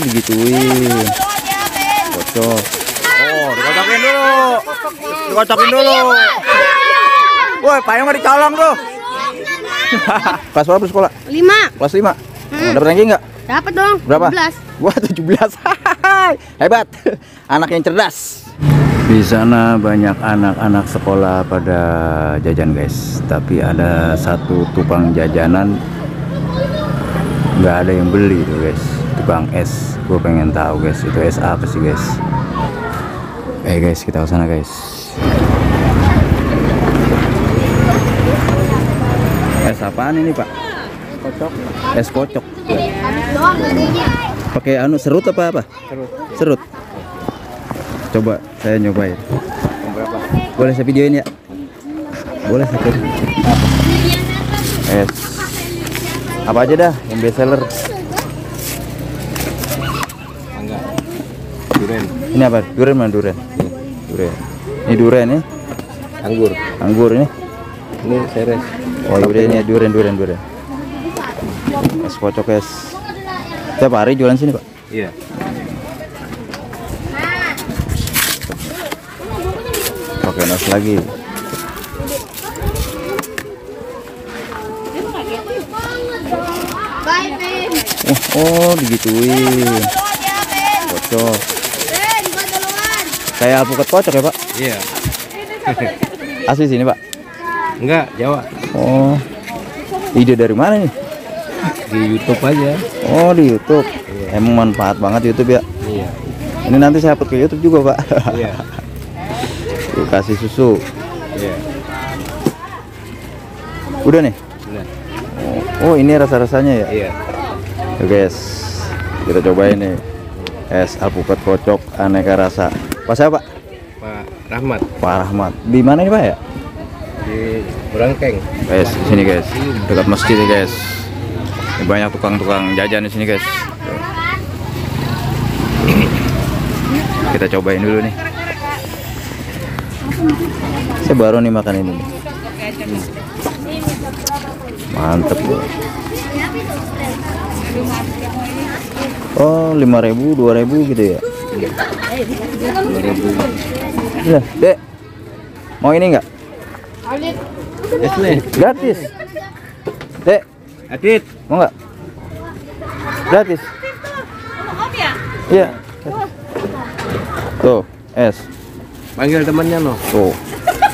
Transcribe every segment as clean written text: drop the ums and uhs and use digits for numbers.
digituin. Kocok. Oh, dikocokin dulu. Dikocokin dulu. Woi, payung nggak dicolong tuh. Kelas berapa sekolah? 5. Kelas 5. Dapat ranking nggak? Dapat dong. Berapa? 17. Wah, 17. Hebat. Anak yang cerdas. Di sana banyak anak-anak sekolah pada jajan, guys. Tapi ada satu tukang jajanan nggak ada yang beli tuh, guys. Tukang es. Gue pengen tahu, guys, itu es apa sih, guys? Guys, kita ke sana, guys. Es apaan ini, Pak? Kocok. Es kocok. Pakai anu serut apa? Serut. Coba saya nyobain. Berapa? Boleh saya videoin ya? Boleh satu. Es. Apa aja dah yang best seller? Enggak. Durian. Ini apa? Durian mana durian? Durian. Ini durian ya? Anggur. Anggur ini? Ini seres. Oh, udah ini durian. Es kocok, es. Tiap hari jualan sini, Pak? Iya. Pakai nos lagi. Oh, digituin. Kocok. Kayak alpukat kocok ya, Pak? Iya. Asli sini, Pak? Enggak, Jawa. Oh. Ide dari mana nih? Di YouTube aja. Oh, di YouTube. Emang manfaat banget YouTube ya? Iya. Ini nanti saya upload ke YouTube juga, Pak. Iya. Tuh, kasih susu. Iya. Udah nih? Udah. Oh, ini rasa-rasanya ya? Iya. Oke, guys. Kita cobain nih. Es alpukat kocok aneka rasa. Pak siapa, Pak? Pak Rahmat Pak Rahmat. Di mana nih, Pak ya? di Burangkeng. Guys, di sini, guys. Dekat masjid nih, guys. Ini banyak tukang-tukang jajan di sini, guys. Tuh. Kita cobain dulu nih. Saya baru nih makan ini nih. Mantep loh. Oh, 5.000, 2.000 gitu ya? 2.000. Iya, Dek. Mau ini enggak? Gratis. Dek, Adit. mau enggak? Gratis. Iya. Tuh, es. Panggil temannya no. Tuh.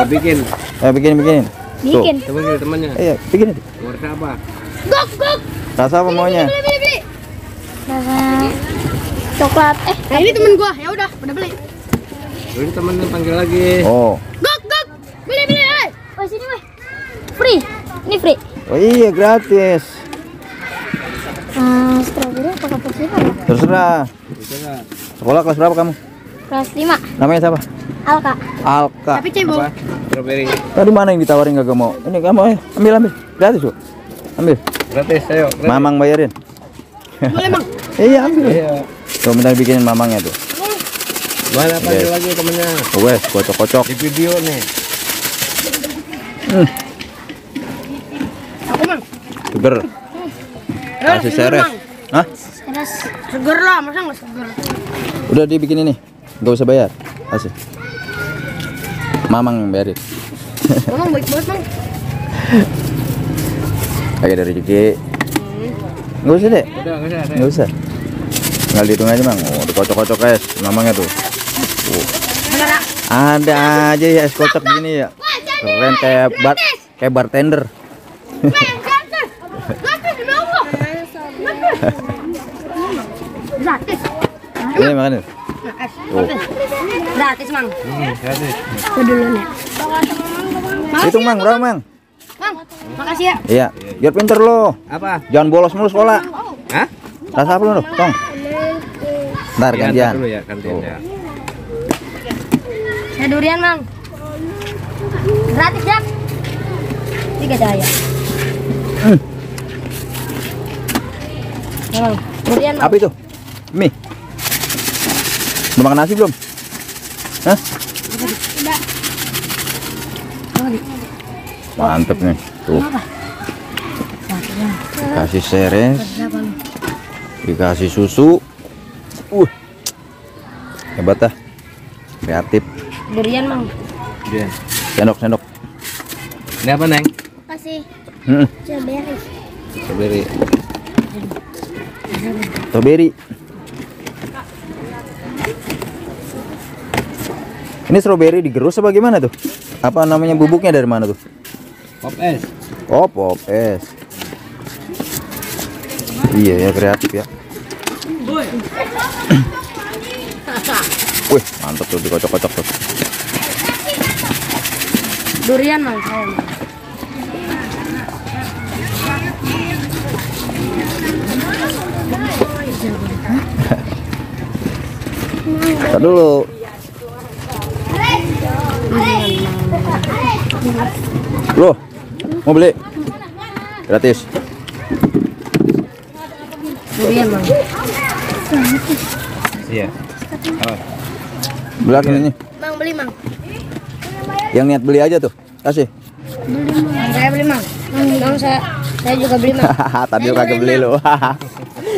Mau bikin. Bikinin. Tuh. Bikin. Kita panggil temannya. Iya, bikinin. Nomor apa? Gok. Rasa apa maunya? Beli. Rasa coklat. Nah, ini temen gua. Ya udah beli. Ini temannya panggil lagi. Oh. Gok. Beli. Oh, sini weh. Free. Ini free. Oh iya, gratis. Strawberry apa cappuccino ya? Terserah. Bisa. Sekolah kelas berapa kamu? Kelas 5. Namanya siapa? Alka. Alka. Tapi cebol. Apa? Strawberry. Tadi mana yang ditawarin gak mau? Ini kamu ambil. Gratis, Bu. Ambil. Gratis, ayo. Gratis. Mamang bayarin. Boleh, Bang. Iya, ambil. Iya. Tuh, minta bikinin mamangnya tuh. Mana panggil Yes. lagi temannya? Oh, wes, kocok-kocok. Di video nih. Aku, Bang. Seger. Kasih seres. Hah? Seres. Seger lah, masa nggak seger? Udah dibikin ini. Gak usah bayar. Kasih. Mamang yang bayarin. Bang, baik banget, Bang. Pakai dari Riki. Gak usah deh. Udah, enggak usah. Gak usah. Tinggal dihitung aja, Bang. Oh, dikocok-kocok, guys. Mamangnya tuh. Ada aja ya es kocok gini ya. Keren kayak bartender. Gratis. Ini makan. Gratis, Mang. Gratis. Aku duluan ya. Hitung, Mang, berapa, Mang? Bang, makasih ya. Iya, biar pinter lo. Apa? Jangan bolos mulu sekolah. Hah? Rasa apa lo, Tong? Ntar Iya, gantian. dulu ya, gantian ya. Saya durian, Mang. Gratis, Jak. 3 cahaya. Bang, durian, Mang. Apa itu? Mie. Udah makan nasi belum? Hah? Mantep nih. Tuh. Dikasih seres. Dikasih susu. Hebat dah. Kreatif. Durian, Mang. Iya. Sendok. Ini apa, Neng? Kasih Hmm. strawberry. Strawberry. Strawberry. Ini strawberry digerus apa gimana tuh? Apa namanya, bubuknya dari mana tuh? Pop es. Oh, pop es. Iya ya, kreatif ya. Wih, mantap tuh, dikocok-kocok tuh. Durian, Mang. Saya, Mang. Tar dulu. Loh, mau beli? Gratis. Durian, Mang. Iya. Oh. Belakang ini. Mang, beli, Mang. Yang niat beli aja tuh. Kasih. Saya beli, Mang. Mang, saya juga beli, Mang. Tadi lu kagak beli lu.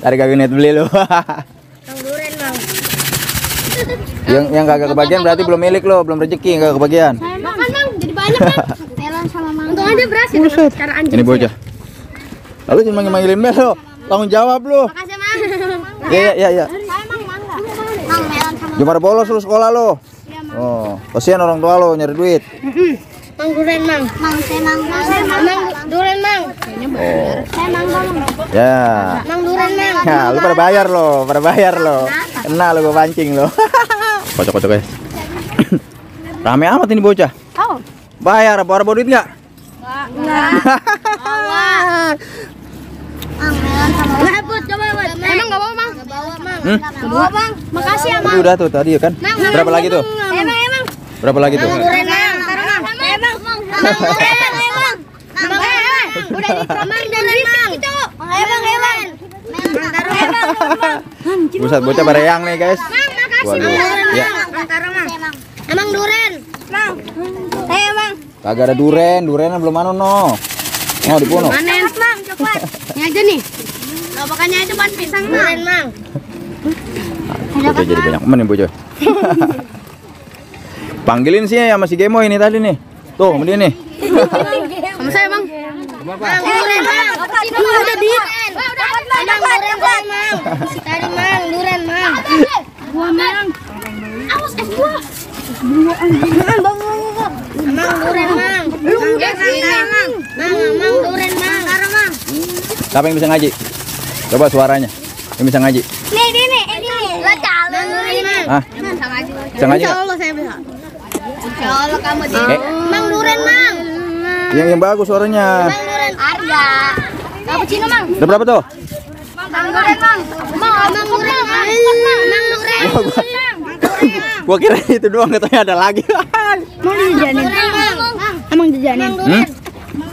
Tadi kagak niat beli lu. Mang durian, Mang. Yang kagak kebagian berarti belum milik lo, belum rezeki, kagak kebagian. Makan, Mang. Jadi banyak, Mang. Melon sama Mang. Untung aja berhasil dengan cara anjing. Ini bocah. Lalu jangan manggilin Mel lo. Tanggung jawab lu. Makasih, Mang. Iya. Saya, Mang, mangga. Mang, melon sama Gimana bolos lu sekolah lo? Oh, kasihan orang tua lo nyari duit. Mang durian, Mang. Mang, saya Mang. Mang durian, Mang. Oh, Saya Mang, Mang. ya. Mang durian, Mang. Ya, lu pada bayar lo. Kena lo, gua pancing lo. Kocok-kocok guys. Rame amat ini bocah. Oh. Bayar apa bawa duit enggak? Enggak. Mang, melon sama. Enggak, Put, coba, Put. Emang enggak bawa, Mang? Enggak bawa, Mang. Enggak bawa, Bang. Makasih ya, Mang. Udah tuh tadi ya kan. Berapa lagi tuh? Emang. Berapa lagi tuh? Mang durian, Mang. Taruh, Mang. Emang. Mang durian, Mang. Udah Mang durian, Mang. Emang. Mang taruh, Mang. Pusat bocah bareyang nih guys. Mang, makasih, Waduh. Mang. Ya. Mang taruh, Mang. Emang durian. Mang. Mang. Kagak ada durennya belum anu no. Mau dibunuh. Manen, Mang, coklat. Ini aja nih. Lobakannya itu ban pisang, Mang. Mang. Bocah jadi banyak temen nih bocah. Panggilin sih ya masih Gemo ini tadi nih. Tuh, sama dia nih. Sama saya, Bang. Mang, durian, Mang. Udah di. Mang durian, Mang. Tadi Mang, durian, Mang. Gua, Mang. Awas es gua. Bang. Mang durian, Mang. Mang durian, Mang. Taruh, Mang. Siapa yang bisa ngaji? Coba suaranya. Yang bisa ngaji. Nih, ini. Lah calon durian, Mang. Hah? Bisa ngaji. Bisa ngaji nggak? Allah saya bisa. Insyaallah kamu di. Mang durian, Mang. Yang bagus suaranya. Mang durian. Harga. Cappuccino, Mang. Udah berapa tuh? Mang durian, Mang. Mang durian, Mang. Mang durian. Gua kira itu doang, katanya ada lagi. Mau dijajanin. Emang dijajanin.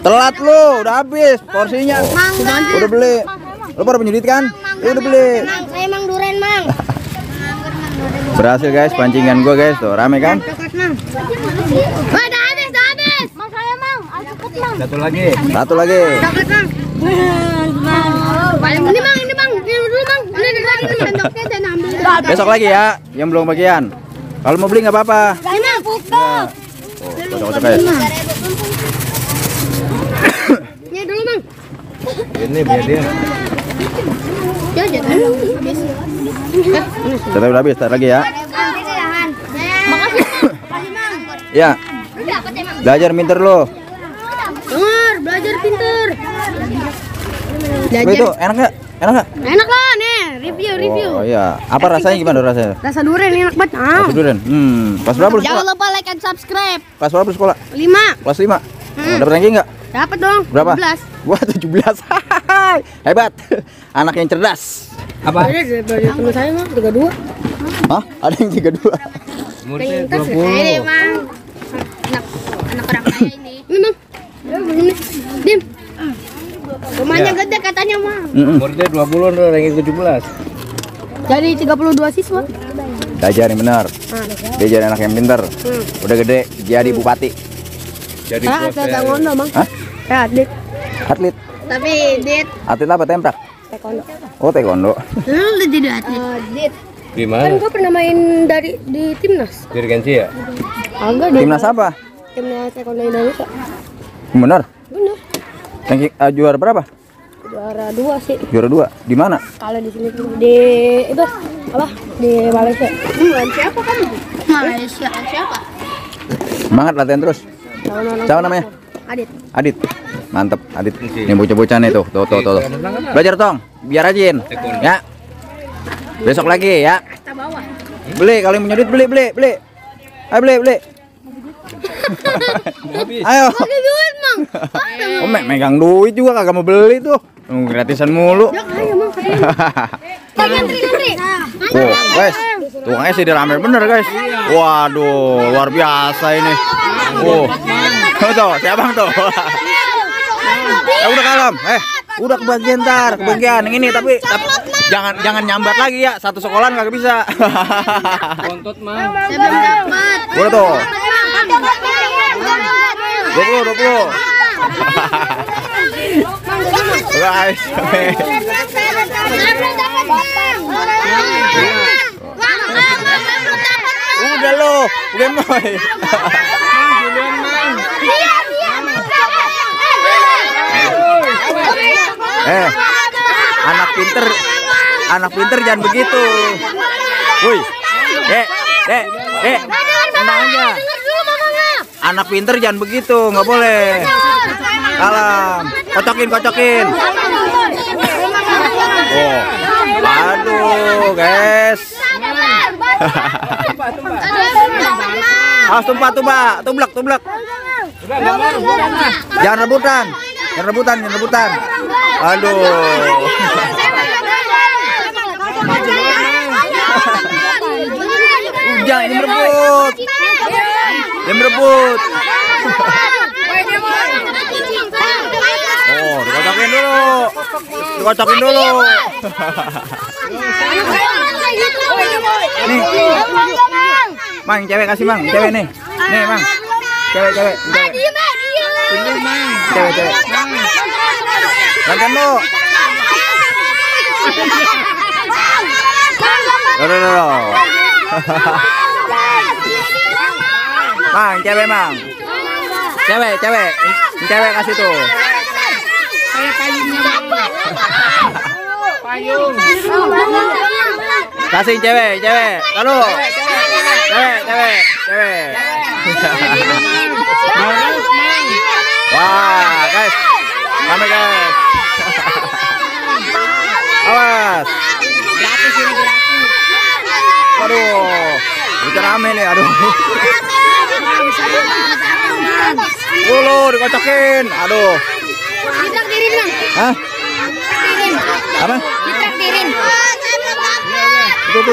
Telat lu, udah habis porsinya. Udah beli. Lu pada punya duit kan? Ya udah beli. Mang, saya Mang durian, Mang. Berhasil guys pancingan gua guys, tuh rame kan? Coklat, Mang. Wah, udah habis. Mang saya, Mang. Ayo cepet, Mang. Satu lagi. Satu lagi. Coklat, Mang. Ini, Mang. Ini dulu, Mang. Ini, sendoknya dan ambil. Besok lagi ya, yang belum bagian. Kalau mau beli nggak apa-apa. Ini, Mang. Pupuk. Kocok-kocok guys. Ini dulu, Mang. Ini biar dia. Ya, jangan. Habis. Kita udah habis, tar lagi ya. Makasih, Mang. Ya, belajar pinter lo. Dengar, belajar pinter. Apa itu? Enak nggak? Enak lah nih, review. Oh iya. Apa rasanya, gimana rasanya? Rasa durian enak banget. Kelas durian. Kelas berapa lu Jangan sekolah? lupa like and subscribe. Kelas berapa lu sekolah? 5. Kelas 5. Dapat ranking nggak? Dapat dong. Berapa? 12. Wah, 17. Hebat. Anak yang cerdas. Apa? Belajar teman saya mah 32. Hah? Ada yang 32. Umurnya Ini 20. Mang. Anak orang kaya ini. Ini, Mang. Ini. Dim. Rumahnya gede katanya, Mang. Umurnya 20 udah ranking 17. Jadi 32 siswa. Diajarin benar. Dia jadi anak yang pinter. Udah gede jadi bupati. Jadi Saya ngono, Mang. Hah? Ya, Dit. Atlet. Tapi Dit Atlet apa, temprak? taekwondo. Oh, taekwondo. Lu udah jadi atlet. Dit. Di Kan mana? gue pernah main di timnas. Di Regensi ya? Agak di Timnas apa? timnas taekwondo Indonesia. Bener. Bener. Ranking juara berapa? Juara 2 sih. Juara 2. Di mana? Kalau di sini tuh di itu apa? Di Malaysia. Malaysia apa kan? Malaysia. Siapa? Semangat latihan terus. Siapa namanya? Adit. Adit. Mantep Adit. Ini bocah-bocah nih tuh. Tuh. Belajar tong, biar rajin. Ya. Besok lagi ya. Kita bawa. Beli kalau yang punya duit beli. Ayo beli. Ayo. Pakai duit, Mang. Oh, megang duit juga kagak mau beli tuh. Gratisan mulu. Ayo, Mang. Ngantri. Oh, guys. Tukangnya sih rame bener, guys. Waduh, luar biasa ini. Oh. Tuh, siapa tuh? Udah kalem. Udah kebagian kebagian yang ini tapi jangan nyambat lagi ya. Satu sekolahan kagak bisa. Kontot Mang. Saya belum dapat. Udah tuh. 20. Guys. Udah lo, gemoy. Anak pinter jangan begitu. Woi, dek, tenang aja. Anak pinter jangan begitu, nggak boleh. Kalem, kocokin. Oh, aduh, guys. Awas tublak. Jangan rebutan. Aduh. Jangan merebut. Oh, dikocokin dulu. Nih. Mang, cewek kasih Mang, cewek nih. Nih, Mang. Cewek. Cewek. Lantan lu. Loh. Mang, cewek Mang. Cewek. Cewek kasih tuh. Payung. Kasih cewek. Lalu. Cewek. Wah, guys. Kami guys. Awas. Gratis. Waduh. Udah rame nih, aduh. Dulu dikocokin. Aduh. Ditraktirin, Bang. Hah? Apa? Ditraktirin.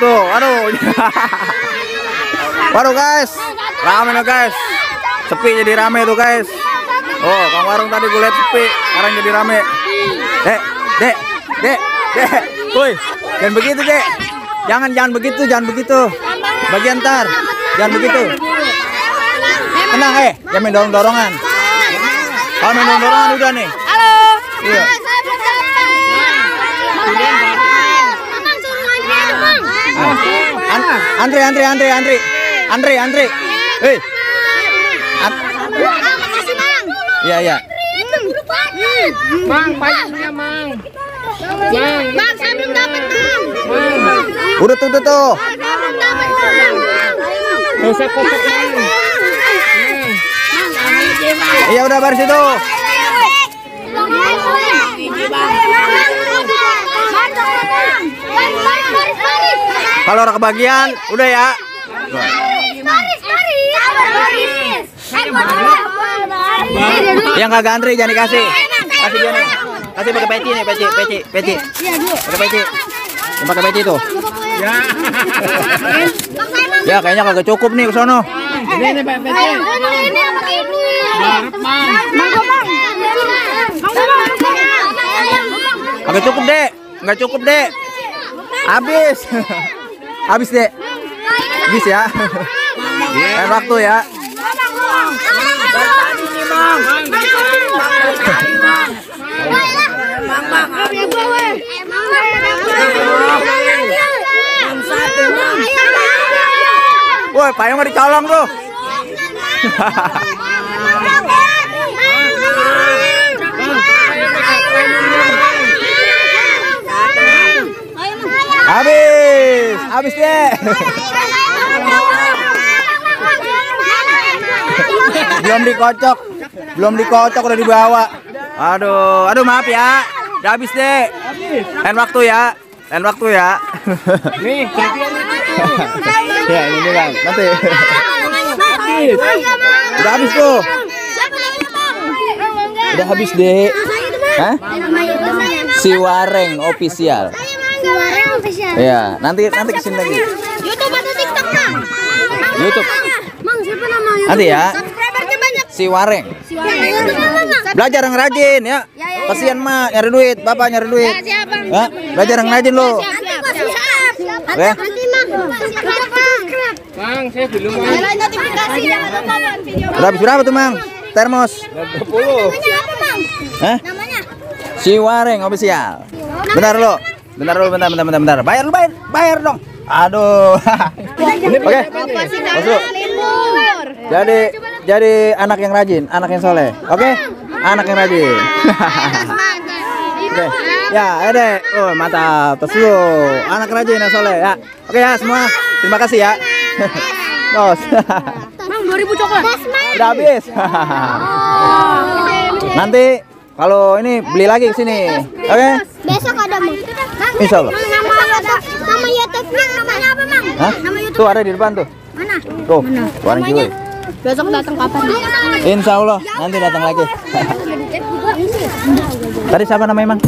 Tuh. Aduh. Waduh, guys. Rame nih, guys. Sepi jadi rame tuh, guys. Oh, Kang Warung tadi gue liat sepi, sekarang jadi rame. Dek. Woi, jangan begitu, Dek. Jangan begitu. Bagian ntar. Jangan begitu. Tenang, jangan main dorong-dorongan. Kalau main dorong-dorongan udah nih. Halo. Iya. Saya belum dapat. Mamang suruh Antri. Hei. Makasih, Bang. Iya. Itu buru banget. Mang, payungnya Mang. Bang, saya belum dapat, Bang. Udah tuh. Saya belum dapat, Bang. Dosa kotak Mang. Iya udah baris itu. Kalau orang kebagian, udah ya. Yang kagak antri jangan dikasih. Kasih dia nih. Kasih pakai peci nih, peci. Pakai peci. Yang pakai peci tuh. Ya kayaknya kagak cukup nih ke sono. Ini Pak peci. Kagak cukup, Dek. Enggak cukup, Dek. Habis. Habis, Dek. Habis ya. Lain waktu ya. Woi, payung mau dicolong tuh. Habis deh. Belum dikocok udah dibawa. Aduh maaf ya. Udah habis deh. Lain waktu ya. Nih, Ya ini kan nanti. Udah habis tuh. Udah habis deh. Hah? Si Wareng official. Ya, nanti kesini lagi. YouTube atau TikTok, Bang? YouTube. Mang, siapa nama YouTube? Nanti ya. Subscribernya banyak. Si Wareng. YouTube. Belajar yang rajin ya. Kasihan mak nyari duit, bapak nyari duit. Siap, Bang. Ya, belajar yang rajin lo. Siap. Oke. Nanti, Mang. Subscribe. Bang, saya belum. Nyalain notifikasi, jangan lupa, Bang. Video. Udah habis berapa tuh, Mang? Termos. 20. Namanya apa, Bang? Hah? Namanya? Si Wareng official. Bentar lo. Bentar. Bayar dong. Aduh. Oke. Masuk. Jadi anak yang rajin, anak yang soleh. Oke? Anak yang rajin. Oke. Ya, Dek. Oh, mantap. Terus lu. Anak rajin yang soleh ya. Oke ya semua. Terima kasih ya. Bos. Mang, 2000 coklat. Udah habis. Nanti kalau ini beli lagi ke sini. Oke? Besok ada, Mang. Insya Allah. Nama YouTube-nya namanya apa, Mang? Hah? Nama YouTube. Tuh ada di depan tuh. Mana? Tuh, warna jiwa. Besok datang kapan? Insya Allah nanti datang lagi. Tadi siapa namanya, Mang?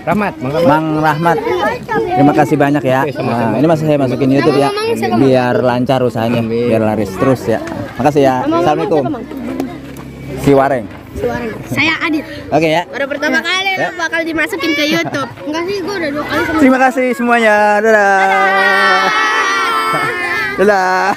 Rahmat, Mang Rahmat. Terima kasih banyak ya. Nah, ini masih saya masukin YouTube ya, biar lancar usahanya, biar laris terus ya. Makasih ya. Assalamualaikum. Si Wareng. Saya Adit. Oke ya. Baru pertama kali Ya. bakal dimasukin ke YouTube. Enggak sih, gua udah 2 kali sama. Terima kasih semuanya. Dadah. Dadah.